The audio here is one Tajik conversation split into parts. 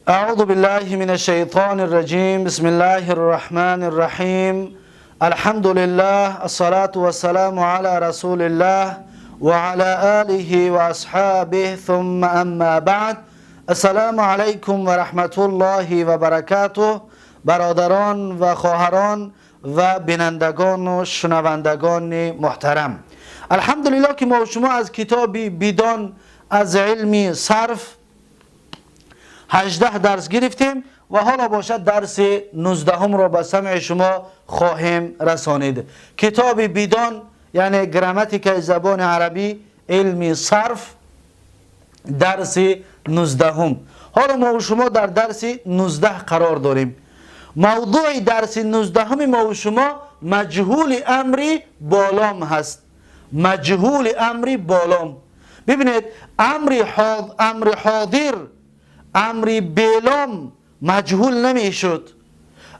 أعوذ بالله من الشيطان الرجيم. بسم الله الرحمن الرحيم. الحمد لله، الصلاة والسلام على رسول الله وعلى آله وأصحابه، ثم أما بعد. السلام علیکم و رحمت الله و برکاته. برادران و خواهران و بینندگان و شنوندگان محترم، الحمدلله که ما و شما از کتاب بیدان از علم صرف 18 درس گرفتیم و حالا باشد درس 19 را به سمع شما خواهیم رسانید. کتاب بیدان یعنی گراماتیک زبان عربی، علم صرف، درس 19. حالا ما و شما در درس 19 قرار داریم. موضوع درس 19 ما و شما مجهول امری بالام هست. مجهول امری بالام. ببینید، امر حاضر، امری بلام مجهول نمیشد،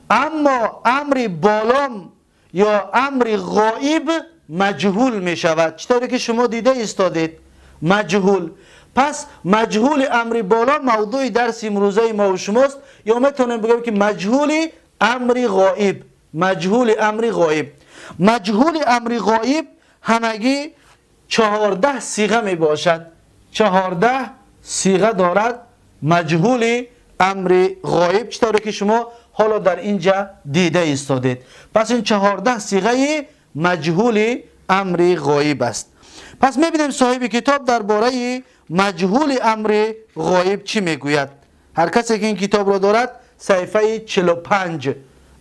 اما امر بالام یا امر غایب مجهول می شود، چطوری که شما دیده ایستادید مجهول. پس مجهول امر بالا موضوع درس امروزه ما و شماست، یا میتونیم بگیم که مجهول امر غایب. مجهول امر غایب، مجهول امر غایب همگی 14 صیغه می باشد. 14 صیغه دارد مجهول امر غایب، چطوری که شما حالا در اینجا دیده ایستادید. پس این 14 صیغه مجهول امر غایب است. پس میبینیم صاحب کتاب درباره مجهول امر غایب چی میگوید. هر کسی که این کتاب را دارد، صفحه 45،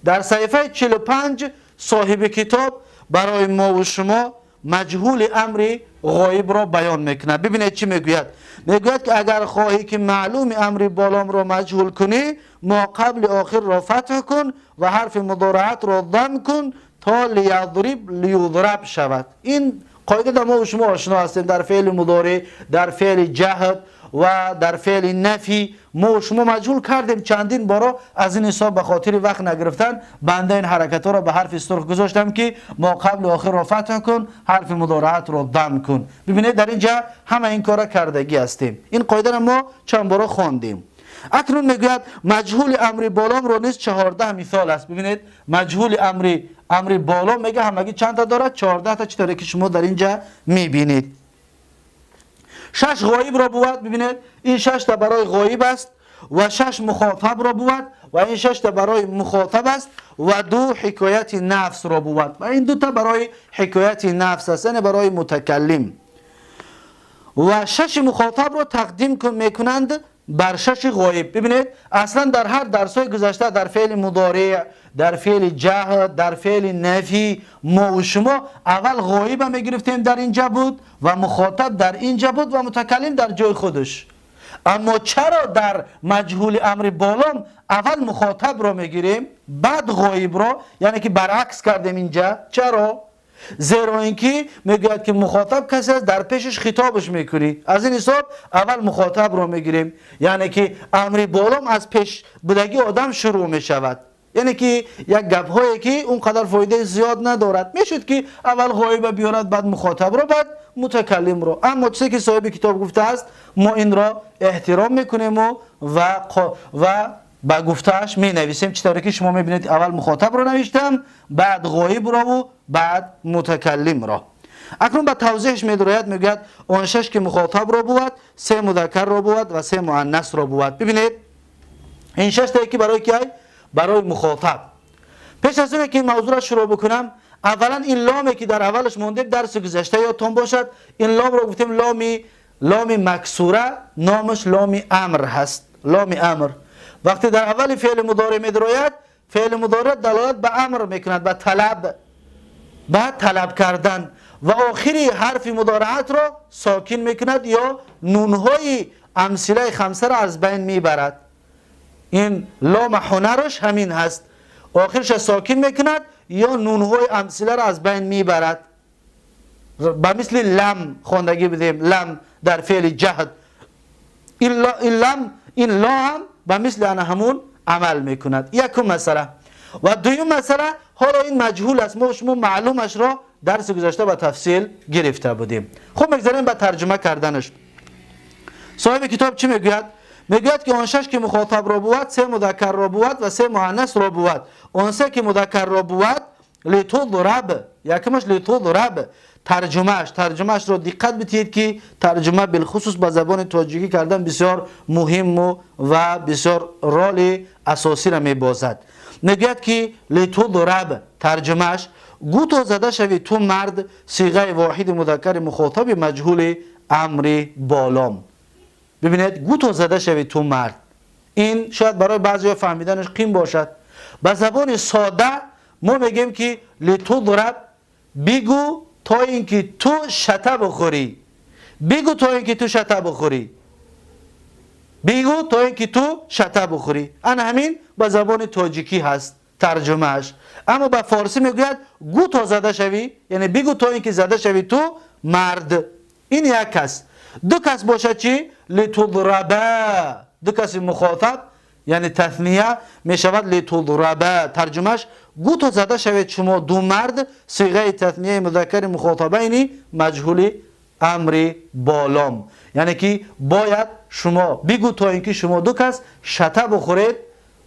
در صفحه 45 صاحب کتاب برای ما و شما مجهول امر غایب را بیان میکند. ببینید چی میگوید. میگوید که اگر خواهی که معلوم امر بالام را مجهول کنی، ما قبل آخر را فتح کن و حرف مضارعت را ضم کن تا لیضرب لیضرب شود. این قاعده در ما و شما آشنا هستیم. در فعل مضارع، در فعل جهد و در فعل نفی ما و شما مجهول کردیم چندین بارا. از این حساب به خاطر وقت نگرفتن بنده این حرکت ها را به حرف سرخ گذاشتم که ما قبل آخر را فتح کن، حرف مضارعت را ضم کن. ببینید، در اینجا همه این کارا کردگی هستیم. این قاعده را ما چند بارا خواندیم. اکنون میگوید مجهول امر بالام را نیز 14 مثال است. ببینید، مجهول امر بالا میگه همگی چند تا دارد؟ 14 تا، چطوری که شما در اینجا میبینید. شش غایب را بود. ببینید، این شش تا برای غایب است و شش مخاطب را بود و این شش تا برای مخاطب است و دو حکایت نفس را بود و این دو تا برای حکایت نفس است، یعنی برای متکلم. و شش مخاطب را تقدیم میکنند بر شش غایب. ببینید، اصلا در هر درس های گذشته، در فعل مضارع، در فعل جهد، در فعل نفی، ما و شما اول غایب میگرفتیم، در اینجا بود و مخاطب در اینجا بود و متکلم در جای خودش. اما چرا در مجهول امر بالام اول مخاطب را میگیریم، بعد غایب را؟ یعنی که برعکس کردیم اینجا. چرا؟ زیرا اینکه میگوید که مخاطب کسی است در پیشش خطابش میکنی. از این حساب اول مخاطب رو میگیریم، یعنی که امر بالام از پیش بودگی آدم شروع میشود. یعنی که یک گپ هایی که اونقدر فایده زیاد ندارد. میشد که اول غایب بیارد، بعد مخاطب رو، بعد متکلم رو. اما چیزی که صاحب کتاب گفته است، ما این را احترام میکنیم و به گفتهش می نویسیم، چطوری که شما میبینید اول مخاطب رو نوشتم، بعد غایب را و بعد متکلم را. اکنون به توضیحش میدروید. میگوید آن شش که مخاطب را بود، سه مذکر را بود و سه مؤنث را بود. ببینید، این شش تا که برای کی؟ برای مخاطب. پیش از اون که این موضوع را شروع بکنم، اولا این لامی که در اولش مونده، درس گذشته یادتون باشد، این لام را گفتیم لام مکسوره، نامش لام امر هست. لام امر وقتی در اول فعل مضارع میدروید، فعل مضارع دلالت به امر میکند، به طلب کردن و آخری حرف مضارعت را ساکن میکند یا نونهای امثله خمسه را از بین میبرد. این لام هنرش همین هست، آخرش ساکن میکند یا نونهای امثله را از بین میبرد. به مثل لم خواندگی بدیم، لم در فعل جهد، این لم، این لا هم به مثل انا همون عمل میکند. یکم مسئله و دویم مسئله، حالا این مجهول است. ما شما معلومش را درس گذشته به تفصیل گرفته بودیم. خب، میگذاریم به ترجمه کردنش. صاحب کتاب چی میگوید؟ Мегӯяд ки он шаш ки мухотаб ро бувад, се мудаккар ро бувад ва се муаннас ро бувад. Он се ки мудаккар ро бувад, литудраб, якумаш литудраб. Тарҷумаашро диққат бидиҳед, ки тарҷума билхусус ба забони тоҷикӣ кардан бисёр муҳимму ва бисёр роли асосиро мебозад. Мегӯяд ки литудраб, тарҷумааш: гӯ то зада шавӣ ту мард, сиғаи воҳиди мудаккари мухотаби маҷҳули амри болом. Бибинед, гӯ то зада шавӣ ту мард, ин шояд барои баъзеҳо фаҳмиданаш қин бошад. Ба забони сода мо мегӯем ки литудраб, бигӯ то ин ки ту шата бихӯрӣ, бигӯ то ин ки ту шата бихӯрӣ, бигӯ то ин ки ту шата бихӯрӣ. Ана ҳамин ба забони тоҷикӣ ҳаст тарҷумааш. Аммо ба форсӣ мегӯяд: гӯ то зада шавӣ, яъне бигӯ то ин ки зада шавӣ ту мард. Ин як кас. Ду кас бошад чӣ? Литудраба. Ду каси мухотаб, яъне тасния мешавад литудраб. Тарҷумаш: гӯ то зада шавед шумо ду мард, сиғаи таснияи музаккари мухотабайни маҷҳули амри болом. Яъне ки бояд шумо бигӯ то ин ки шумо ду кас шата бухӯред.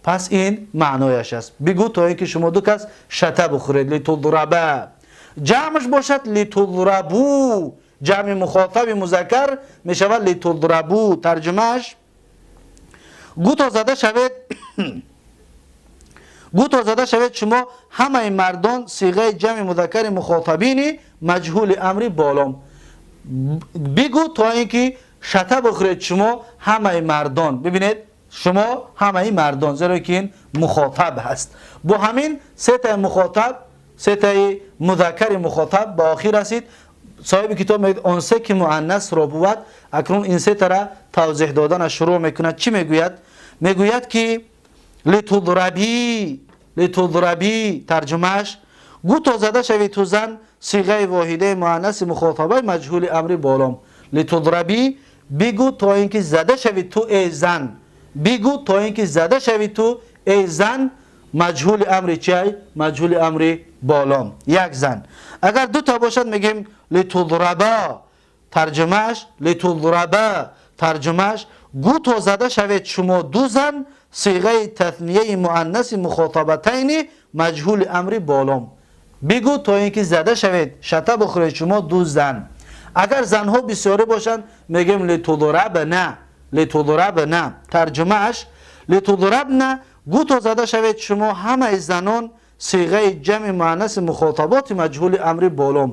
Пас ин маънояш аст: бигӯ то ин ки шумо ду кас шата бухӯред, литудраба. Ҷамъш бошад литудрабу, ҷамъи мухотаби музаккар мешавад литудрабу. Тарҷумааш: гӯ то зада шавед, гӯ то зада шавед шумо ҳамаи мардон, сиғаи ҷамъи музаккари мухотабини маҷҳули амри болом. Бигӯ то ин ки шата бихӯред шумо ҳамаи мардон. Бибинед, шумо ҳамаи мардон, зеро ки ин мухотаб ҳаст. Бо ҳамин сетаи мухотаб, сетаи музаккари мухотаб ба охир расид. Соҳиби китоб мегӯяд: он се ки муаннасро бувад. Акнун ин сетара тавзеҳ додана шурӯъ мекунад. Чӣ мегӯяд? Мегӯяд ки литудрабӣ, литудрабӣ, тарҷумааш: гӯ то зада шавӣ ту зан, сиғаи воҳидаи муаннаси мухотабаи маҷҳули амри болом. Литудрабӣ, бигӯ то ин ки зада шавӣ ту эй зан, бигӯ то ин ки зада шавӣ ту эй зан. Маҷҳули амри чиай? Маҷҳули амри болом. Як зан. Агар дута бошад, мегӯем литудраба. Тарҷумааш: литудраба, тарҷумааш: гӯ то зада шавед шумо ду зан, сиғаи таснияи муаннаси мухотабатайни маҷҳули амри болом. Бигӯ то ин ки зада шавед, шата бихӯред шумо ду зан. Агар занҳо бисёрӣ бошанд, мегӯем литудрабна, литудрабна. Тарҷумааш: литудрабна, гӯ то зада шавед шумо ҳамаи занон, сиғаи ҷамъи муаннаси мухотаботи маҷҳули амри болом.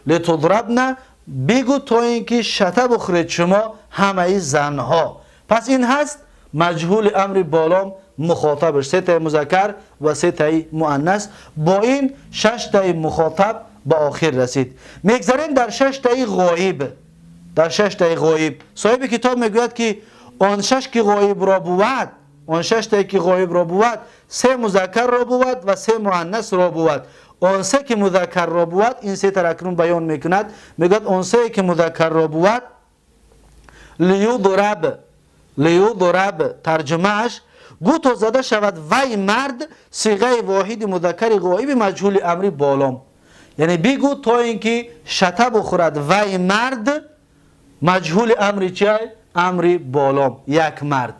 Литудрабна, бигӯ то ин ки шата бихӯред шумо ҳамаи занҳо. Пас ин ҳаст маҷҳули амри болом, мухотабаш сетаи музаккар ва сетаи муаннас. Бо ин шаштаи мухотаб ба охир расид. Мегзарем дар шаштаи ғоиб. Дар шаштаи ғоиб соҳиби китоб мегӯяд ки он шаш ки ғоибро бувад, он шаштае ки ғоибро бувад, се музаккарро бувад ва се муаннасро бувад. Он се ки музаккарро бувад, ин сетара акнун баён мекунад. Мегӯяд: он сее ки музаккарро бувад, лиюдраб, лиюдраб, тарҷумааш: гӯ то зада шавад вай мард, сиғаи воҳиди музаккари ғоиби маҷҳули амри болом. Яъне бигӯ то ин ки шата бухӯрад вай мард. Маҷҳули амри чиай? Амри болом. Як мард.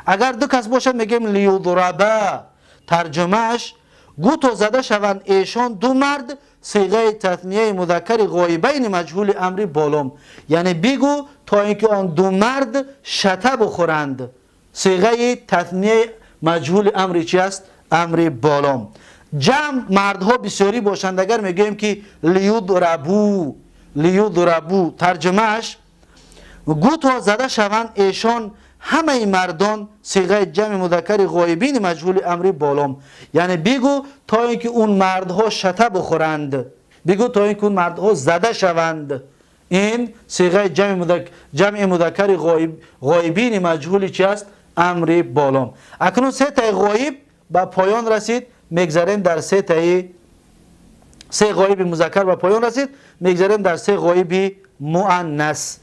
Агар ду кас бошад, мегӯем лиюдраба. Тарҷумааш: гӯ то зада шаванд эшон ду мард, сиғаи таснияи музаккари ғоибайни маҷҳули амри болом. Яъне бигӯ то ин ки он ду мард шата бухӯранд. Сиғаи таснияи маҷҳули амри чи аст? Амри болом. Ҷамъ, мардҳо бисёрӣ бошанд агар, мегӯем ки лиюдрабу, лиюдрабу. Тарҷумааш: гӯ то зада шаванд эшон ҳамаи мардон, сиғаи ҷамъи музаккари ғоибини маҷҳули амри болом. Яъне бигӯ то ин ки он мардҳо шата бухӯранд, бигӯ то ин ки он мардҳо зада шаванд. Ин сиғаи ҷамъи музаккари ғоибини маҷҳули чи аст? Амри болом. Акнун сетаи ғоиб ба поён расид, мегзарем дар сетаи, се ғоиби музаккар ба поён расид, мегзарем дар се ғоиби муаннас.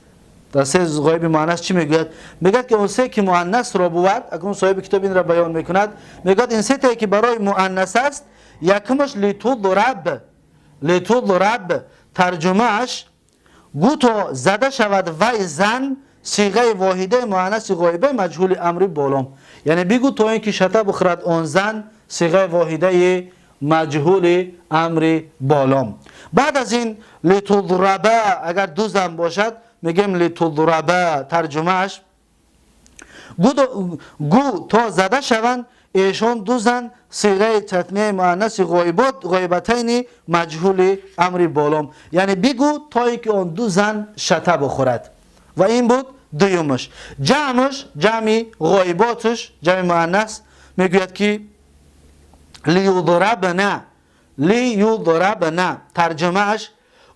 Дар се ғоиби муаннас чӣ мегӯяд? Мегӯяд ки он се ки муаннасро бувад, акнун соҳиби китоб инро баён мекунад. Мегӯяд: ин сетае ки барои муаннас аст, якумаш литудраб, литудраб, тарҷумааш: гӯ то зада шавад вай зан. صیغه واحده مؤنث غایبه مجهول امری بالام، یعنی بگو تا اینکه شته بخورد آن زن، صیغه واحده مجهول امر بالام. بعد از این لتضربه، اگر دو زن باشد میگیم لتضربه، ترجمهش گو تا زده شوند ایشان دو زن، صیغه تثنیه مؤنث غایبات غایبتین مجهول امر بالام، یعنی بگو تا اینکه آن دو زن شته بخورد. و این بود دویمش. جمعش، جمع غایباتش، جمع مؤنث میگوید که لیضربن، لیضربن، ترجمهش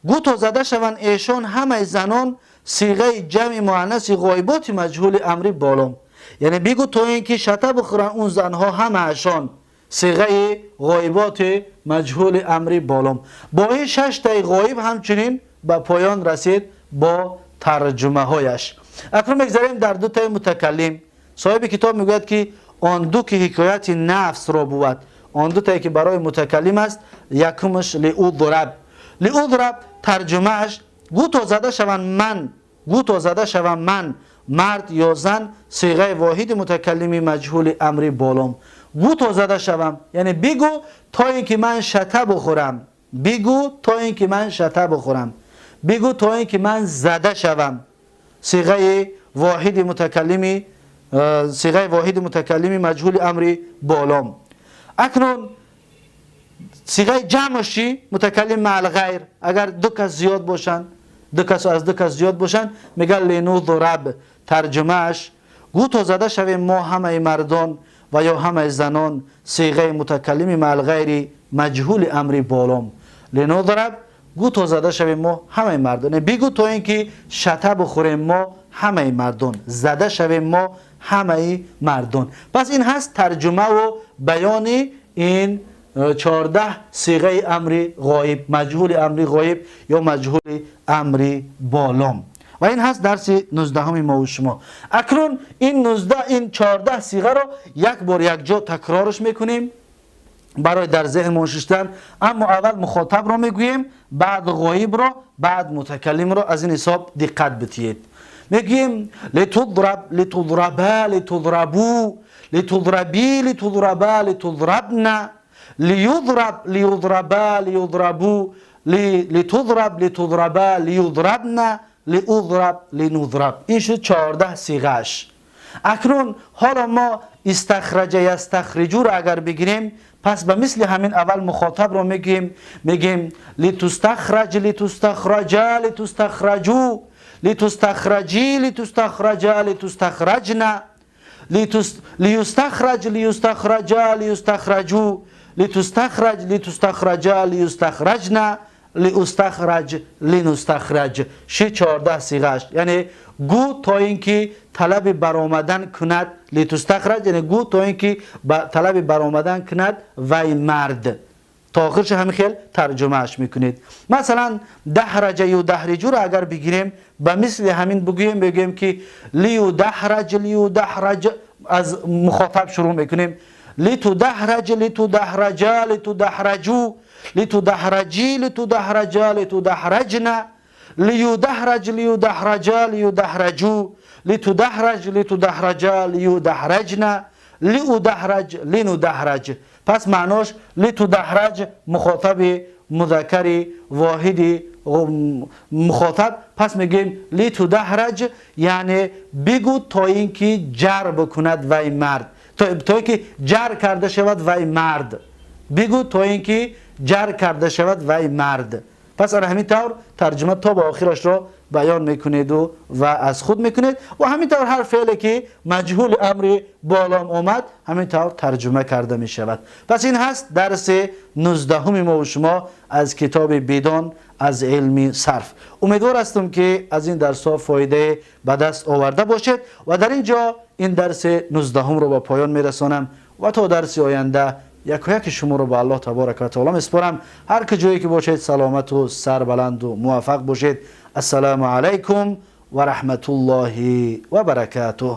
گو تا زده شوند ایشان همه زنان، صیغه جمع مؤنث غایبات مجهول امر بالام، یعنی بگو تا اینکه شته بخورن اون زنها همهشان، صیغه غایبات مجهول امر بالام. با این 6 تای غایب همچنین به پایان رسید با ترجمه هایش. اکنون میگذاریم در دو تای متکلم. صاحب کتاب میگوید که آن دو که حکایت نفس را بود، آن دو تایی که برای متکلم است، یکمش لأضرب، لأضرب ترجمهش گو تا زده شوند من، گو تا زده شوند من، مرد یا زن، صیغه واحد متکلمی مجهول امر بالام. گو تا زده شوم یعنی بگو تا اینکه من شته بخورم، بگو تا اینکه من شته بخورم، بگو تا اینکه من زده شوم، صیغه واحد متکلمی، صیغه واحد متکلمی مجهول امر بالام. اکنون صیغه جمعش چی؟ متکلم مع الغیر، اگر دو کس زیاد باشن، دو کس از دو کس زیاد باشن، میگه لنضرب، ترجمهش گو تا زده شویم ما همه مردان و یا همه زنان، صیغه متکلم مع الغیر مجهول امر بالام. لنضرب گو تا زده شویم ما همه مردان، بگو تا اینکه شته بخوریم ما همه مردان، زده شویم ما همه مردان. پس این هست ترجمه و بیان این 14 صیغه امر غایب، مجهول امر غایب یا مجهول امر بالام. و این هست درس 19 ما و شما. اکنون این 19 این 14 صیغه را یک بار یک جا تکرارش میکنیم برای در ذهن نشستن. اما اول مخاطب را میگوییم، بعد غایب را، بعد متکلم را. از این حساب دقت بدهید. میگیم لتضرب، لتضربا، لتضربو، لتضربی، لتضربا، لتضربن، لیضرب، لیضربا، لیضربو، لتضرب، لتضربا، لیضربن، لأضرب، لنضرب. این شد 14 صیغه‌اش. اکنون حالا ما استخرج یستخرجو را اگر بگیریم، پس به مثل همین اول مخاطب را میگیم، میگیم لتستخرج، لتستخرج، لتستخرجو، لتستخرجی، لتستخرج، لتستخرجن، لیستخرج، لیستخرج، لیستخرجو، لتستخرج، لتستخرج، لیستخرجن، لاستخرج، لنستخرج. شی 14 صیغه‌اش. یعنی گو تا اینکه طلب برآمدن کند، لتستخرج یعنی گو تا اینکه طلب برآمدن کند وی مرد. تا آخرش همین خیل ترجمهش میکنید. مثلا دحرج یدحرجو را اگر بگیریم، به مثل همین بگوییم، بگوییم که لیدحرج، لیدحرج، از مخاطب شروع میکنیم، لتدحرج، لتدحرج، لتدحرجو، لتدحرجی، لتدحرج، لتدحرجن، لیدحرج، لیدحرج، لیدحرجو، لتدحرج، لتدحرج، لیدحرجن، لأدحرج، لندحرج. پس معناش لتدحرج مخاطب مذکر واحد مخاطب. پس میگیم لتدحرج یعنی بگو تا اینکه جر بکند وی مرد، تا اینکه جر کرده شود وی مرد، بگو تا اینکه جر کرده شود وی مرد. پس همین طور ترجمه تا به آخرش را بیان میکنید و از خود میکنید. و همین طور هر فعلی که مجهول امر بالام آمد همین طور ترجمه کرده میشود. پس این هست درس 19 ما و شما از کتاب بیدان از علم صرف. امیدوار هستم که از این درس ها فایده به دست آورده باشید و در اینجا این درس 19 رو به پایان میرسانم و تا درس آینده یک یک شما رو به الله تبارک و تعالی میسپارم. هر کجایی که باشید سلامت و سربلند و موفق باشید. السلام علیکم و رحمت الله و برکاته.